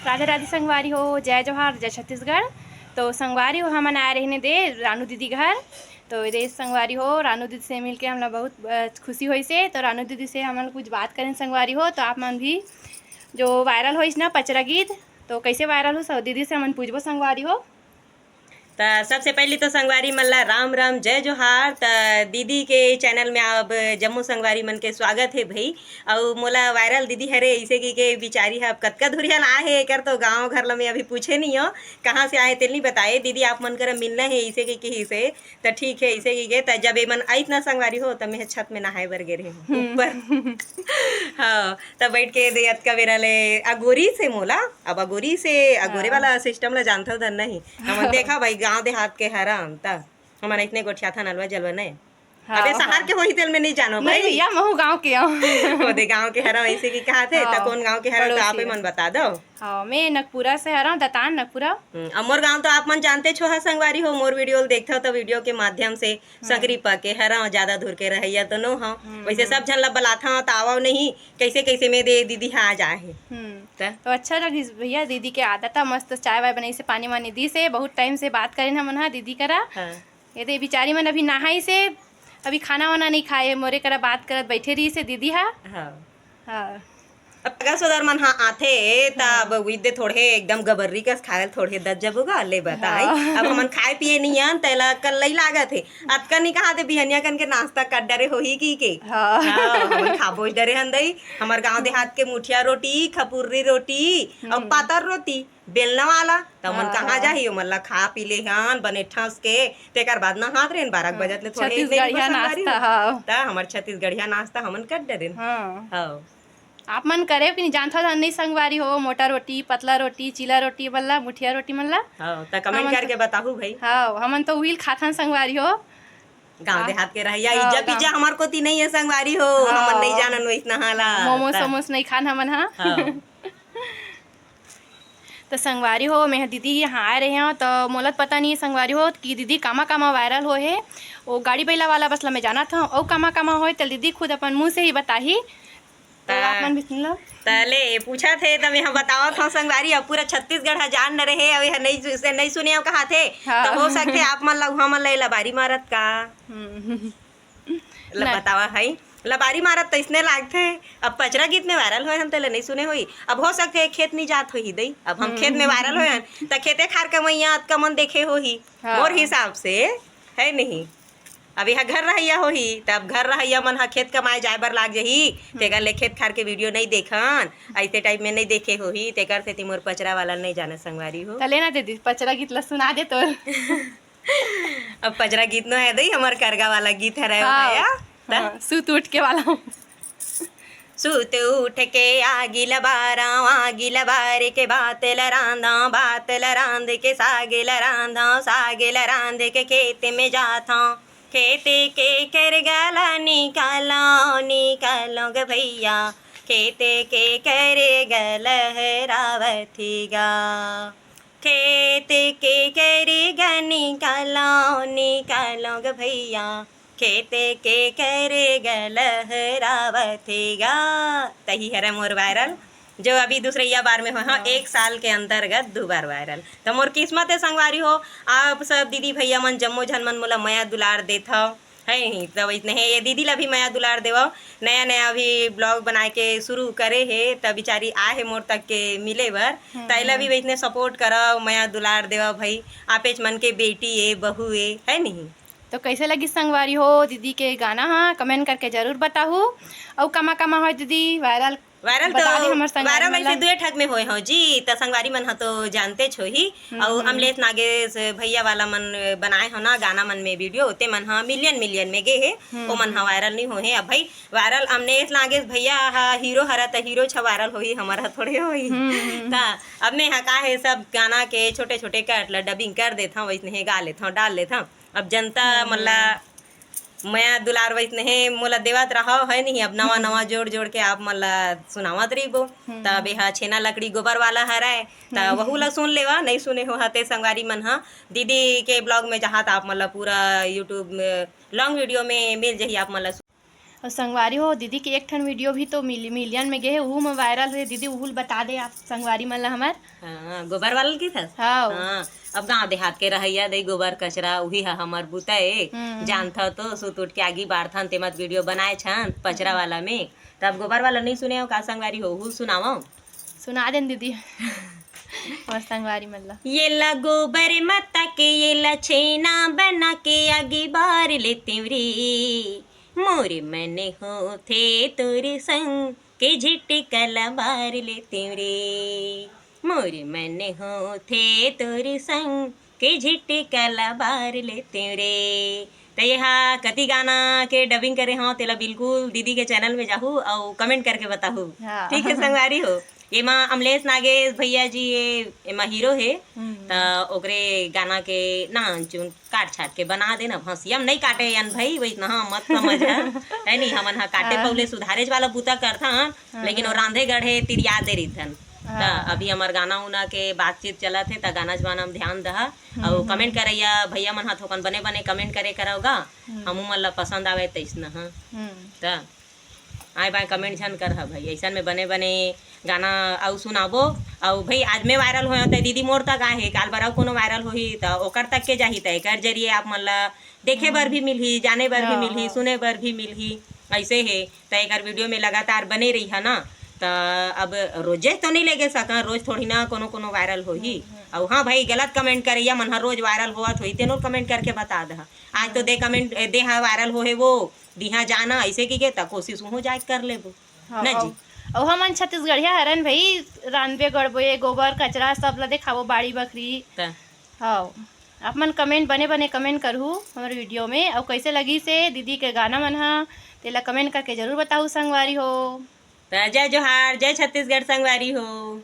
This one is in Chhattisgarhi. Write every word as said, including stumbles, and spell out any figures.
राधे राधे संगवारी हो, जय जोहार, जय छत्तीसगढ़। तो संगवारी हो, हमन आए रहिन दे रानू दीदी घर। तो दे संगवारी हो, रानू दीदी से मिलके हमला बहुत, अ, खुशी होइस हे। तो रानू दीदी से हमन कुछ बात करेन संगवारी हो। तो आप मन भी जो viral होइस ना पचरा गीत, तो कैसे viral होइस, दीदी से हमन पूछबो संगवारी हो। त सबसे पहली तो संगवारी मन ला राम राम, जय जोहार। त दीदी के channel में अब जम्मो संगवारी मन के स्वागत हे भई। अउ मोला viral दीदी हरे, इसे की के बिचारी ह अब कतका धुरिया ला आहे, एकर तो गाँव घर ला मैं अभी पूछे नहीं हो, कहाँ से आहे तेल नहीं बताए। दीदी आप मन करा मिलना हे, इसे की कहिस हे। त ठीक हे, इसे की के, त जब एमन आइत ना संगवारी हो, त मैं छत में नहाए बर गे रहे हूँ, हम्म। ऊपर। हाँ, त बैठ के दे अतका बेरा ले अगोरी से मोला, अब अगोरी से, अगोरे हाँ। वाला system ला जानथव धन नहीं। हमन देखा भाई, गाँव देहात के हरन, त हमन इतने गोठियाथन अलवा जलवा नहीं। हाँ, अबे शहर हाँ। के होही तेल में नहीं जानो नहीं भाई। भैया, महू गाँव के हूँ। ओदे गाँव के हरव, ऐसे की कहा थे, त हाँ, कौन गाँव के हरव, त पड़ोसी आपे है। मन बता दो। हाँ, मैं नगपुरा से हरव, दतान नगपुरा। हम्म, अब मोर गाँव तो आप मन जानते छो हा संगवारी हो, मोर video ल देखथव त video के माध्यम से हम्म। सकरी पा के हरव, ज्यादा दूर के रहैया तो नो हव। हम्म, वैसे हम्म। सब झन ला बलाथव त आवव नहीं, कैसे कैसे में दे दीदी हा आ जाए हे। हम्म। त? तो अच्छा लगिस भैया, दीदी के आदत ह मस्त, चाय वाय बनाइस हे, पानी वानी दिस हे, बहुत time से बात करेन हमन हा दीदी करा। हाँ। ये दे बिचारी मन अभी नहाइस हे, अभी खाना वाना नहीं खाए, मोरे करा बात करत बैठे रहिस हे दीदी हा। हाँ। हाँ। अब पगा सोदर मन हा आथे, त हाँ। अब उइदे थोड़े एकदम गबर्री कस खायल थोड़े दत जबो गा, ले बताई। हाँ। अब हमन खाए पिए नहीं आन, तेला कल लई लागत हे। अतका नहीं कहा दे बिहनिया कन के नाश्ता कर डरे होही की के। हाँ। हाँ, हमन खा बोझ डरे हन दई। हमर गाँव देहात के मुठिया रोटी, खपुर्री रोटी, अउ हम्म। पातर रोटी। बेलना वाला, त ओमन हाँ, कहाँ हाँ। जाही? ओमन ला खा पी ले हन, बने ठस के, तेकर बाद नहात रेन, बारह हाँ, बजत ले थोड़े एक बजे छत्तीसगढ़िया बसन बारी नाश्ता, हो। हाँ। त हमर छत्तीसगढ़िया नाश्ता हमन कर डरेन। हाँ। हाँ। आप मन करे कि नहीं जानथव धन नहीं संगवारी हो, मोटा रोटी, पतला रोटी, चीला रोटी मन ला, मुठिया रोटी मन ला। हाँ, त comment हमन करके तो बताहू भाई। हाँ, हमन तो उहिल खाथन संगवारी हो। गाँव हाँ। देहात के रहैया, हाँ, इज्जा गाँव। पिज्जा हमर कोती नहीं है संगवारी हो, हाँ। हमन नहीं जानन वैसना हाला। मोमोस त। वोमोस नहीं खान हमन, हाँ। हाँ। त संगवारी हो, मैं दीदी यहाँ आए रहे हूँ, त मोला त पता नहीं है संगवारी हो कि दीदी कामा कामा viral होए हे। वो गाड़ी बैला वाला बस ला मैं जानत हूँ, अउ कामा कामा होए, त दीदी खुद अपन मुँह से ही बताही। त त आप मन भी सुन लो। त ले, पूछत हे, त मैं ह बतावत हूँ संगवारी, अब पूरा छत्तीसगढ़ ह जान न रहे, अब यह नहीं सु-, से नहीं सुने, अब कहा थे, हाँ। त हो सकथे आप मन ला, उहाँ मन ला लबारी मारत का? हम्म। ल ना। बतावा है, लबारी मारत त इसने लागथे। अब पचरा गीत में viral होए हन, तेला नहीं सुने होई। अब हो सकथे खेत नहीं जात होही दई। अब हम हम्म। खेत में viral होए हन, त खेते खार के मैया अतका मन देखे होही। हाँ। मोर हिसाब से, है नहीं? अब यह घर रहैया होही, त अब घर रहैया मन ह खेत कमाए जाए बर लाग जही, हम्म। तेकर ले खेत खार के video नहीं देखन, ऐसे type में नहीं देखे होही, तेकर सेती मोर पचरा वाला नहीं जाने संगवारी हो। त लेना दीदी, पचरा गीत ला सुना दे तोर। अब पचरा गीत नो है दई, हमर करगा वाला गीत हरे हाँ, भैया। त? हाँ, सुत उठ के वाला। सुत उठ के आगी ल बारंव, आगी ल बार के भात ल रांधंव, भात ल रांध के साग ल रांधंव, साग ल रांध के खेत में जाथंव, खेत के करगा ल निकालंव, निकालंव ग भैया, खेत के करगा लहरावत हे गा। खेत के करगा निकालंव, निकालंव ग भैया, खेत के करगा लहरावत हे गा। तही हरे मोर viral, जो अभी दूसरैया बार में होए हव, हाँ। एक साल के अंतर्गत दू बार viral। त मोर किस्मत हे संगवारी हो, आप सब दीदी भैया मन, जम्मो झन मन मोला मया दुलार देथव, है ही। त वैसने हे, ये दीदी ला भी मया दुलार देवव। नया नया अभी vlog बनाए के शुरू करे हे, त बिचारी आए हे मोर तक के मिले बर। हम्म, त एला भी हम्म। वैसने support करव, मया दुलार देवव भाई। आपेच मन के बेटी ए, बहू ए, है नहीं? तो कैसे लगिस संगवारी हो दीदी के गाना हा? Comment करके जरूर बताहू। अउ कामा कामा होए दीदी viral? Viral बता तो दे हमर संगवारी viral मन ऐसे ला। दुए ठक में होए हव जी, त संगवारी मन ह तो जानतेच होही। हम्म, अउ हम्म। अमलेश नागेश भैया वाला मन बनाए हो ना गाना मन में video, ते मन ह million million में गे हे, हम्म, ओमन ह हम्म। Viral नहीं होए हे। अब भाई viral अमलेश नागेश भैया ह hero हरा, त hero छ viral होही, हमर ह थोड़े होही। हम्म, हम्म। त अब मैं ह का हे, सब गाना के छोटे छोटे cut ला dubbing कर देथंव, वैसने हे गा लेथंव, डाल लेथंव। अब जनता हम्म, मन ला हम्म। मया दुलार वैसने हे मोला देवत रहव, है नहीं? अब नवा हम्म। नवा जोड़ जोड़ के आप मन ला सुनावत रहिबो। हम्म, त अब हम्म। एहा छेना लकड़ी गोबर वाला हरय, त हम्म। वहू ला सुन लेवा, नहीं सुने हो हते संगवारी मन ह। दीदी के vlog में जहाँ त आप मन ला पूरा YouTube में long video में मिल जही आप मन ला। अउ संगवारी हो, दीदी के एक ठन वीडियो भी तो मिल-, मिलियन में गे हे, उहू में वायरल हे। दीदी, उहू ल बता दे आप संगवारी मन ला हमर। हाँ, गोबर वाला ल कहिथस? हाँ। हाँ, अब गांव देहात के रहइया दई, गोबर कचरा उही ह हमर बुता ए। हम्म। जानथव तो, सुत उठ के आगी बारथन, तेमा त वीडियो बनाए छन पचरा वाला में। त अब गोबर वाला नइ सुने हो का संगवारी हो, उहू ल सुनावव? सुना देन दीदी। अउ संगवारी मन ला। येला गोबर मता के, येला छेना बना के, आगी बार लेतेंव रे। मोर मन होथे तोर संग के, झिटका ला बार लेतेंव रे। मोर मन होथे तोर संग के, झिटका ला बार लेतेंव रे। त ये हा कति गाना के dubbing करे हव, तेला बिल्कुल दीदी के channel में जाहू अउ comment करके बताहू। हाँ। ठीक हे संगवारी हो, एमा अमलेश नागेश भैया जी, ये एमा hero हे। हम्म। त ओकरे गाना के नान चुन काट छाट के बना देना, हंसिया म नइ काटे यान भाई, वइसना मत समझ, है नी? हमन ह काटे हाँ। पौले सुधारेच वाला बुता करथन, हाँ, लेकिन वो हाँ। रांधे गढ़े तिरिया दे रहिथन। त हाँ। अभी हमर गाना उना के बातचीत चलत हे, त गाना जमाना म ध्यान दहा। अउ हम्म, comment हम्म। करइया भैया मन ह थोकन बने बने comment करे करव गा, हम्म। हमू मन ला पसंद आवे तइसना ह। हम्म। त आय बाय comment झन करहा भाई, अइसन में बने बने गाना अउ सुनाबो। अउ भाई, आज मैं viral होय हंव, त दीदी मोर तक आए हे, काल बर अउ कोनो viral होही, त ओकर तक के जाही, त एकर जरिए आप मन ला देखे बर भी मिलही, जाने बर भी हाँ, मिलही, हाँ। सुने बर भी मिलही, अइसे हे। त एकर वीडियो में लगातार बने रहिहा ना। त अब रोजे तो नइ लेगे सकन, रोज थोड़ी ना कोनो कोनो viral होही। हम्म, हम्म। अउ हाँ भाई, गलत comment करइया मन ह रोज viral होवत होही, तेनो comment करके बता दहा। आज तो हम्म। दे comment, ए, दे हा viral होहे वो, दिहा जाना, अइसे कहिके त कोशिश उहू जाके कर लेबो। हाँ, ना अउ, जी? अउ हमन छत्तीसगढ़िया हरन भाई, रांधबे गढ़बो, ये गोबर कचरा सब ला देखाबो, बाड़ी बखरी। त? हाँ, आप मन comment, बने बने comment करहू हमर वीडियो में। अउ कइसे लगिस हे दीदी के गाना मन ह, तेला comment करके जरूर बताहू संगवारी हो। त जय जोहार, जय छत्तीसगढ़ संगवारी हो।